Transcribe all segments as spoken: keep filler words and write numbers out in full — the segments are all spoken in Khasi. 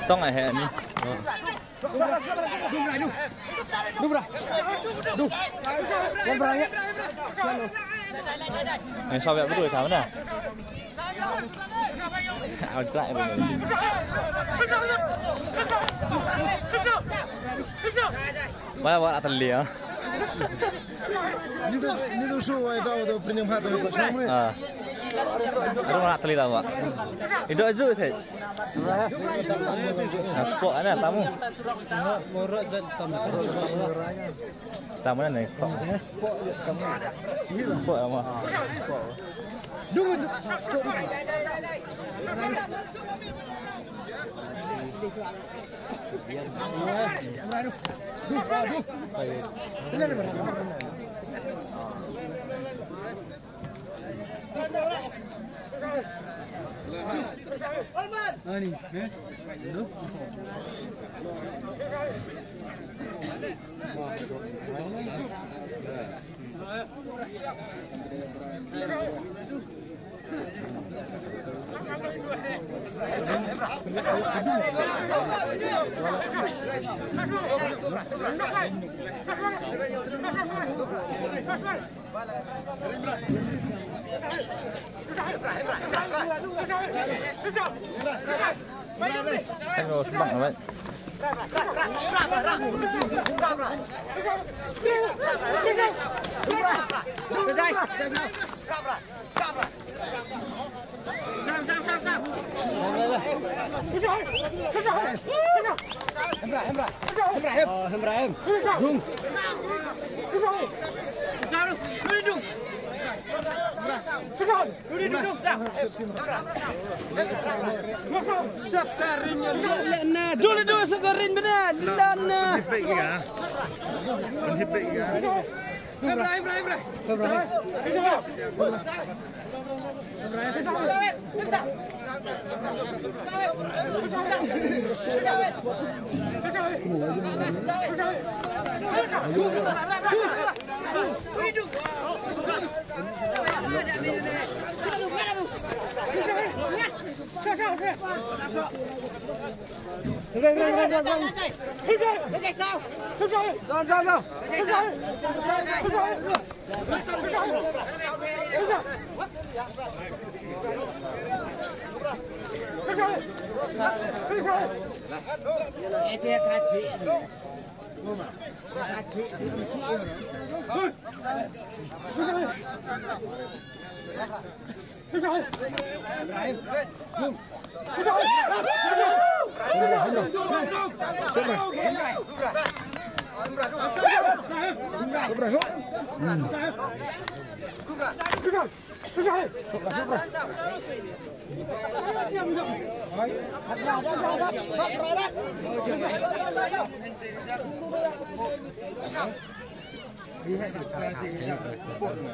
Tong ai he ni. Ai sao vậy, bắt đuổi sao nè. Ao chlại rồi. Wala, wala atali ah. Ni tu, ni tu su wai tau tu penyempat tu. Ah. Aduh, wala atali tau, Pak. Indo aju sih. Nah, pok ana tamu. Tamu na nih, pok. Pok ama.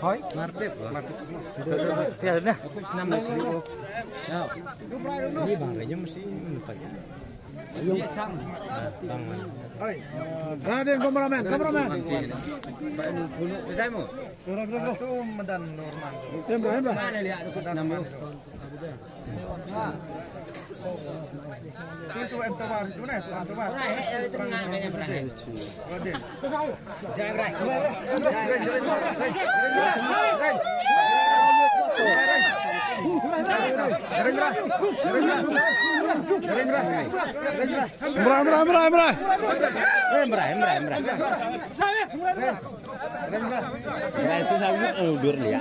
Hoi? Martep. Tiada dah. Aku senam lagi. Ya. Ini bang aja mesti minta ya. Bang. Raden, kameramen, kameramen. Nanti. Baik, nu punuk kedai mu. Itu medan normal. Mana lihat aku senam lu? Itu Antobar, itu nah, itu Antobar. Emra, emra, emra, emra. Emra, emra, emra. Emra itu saya udur dia.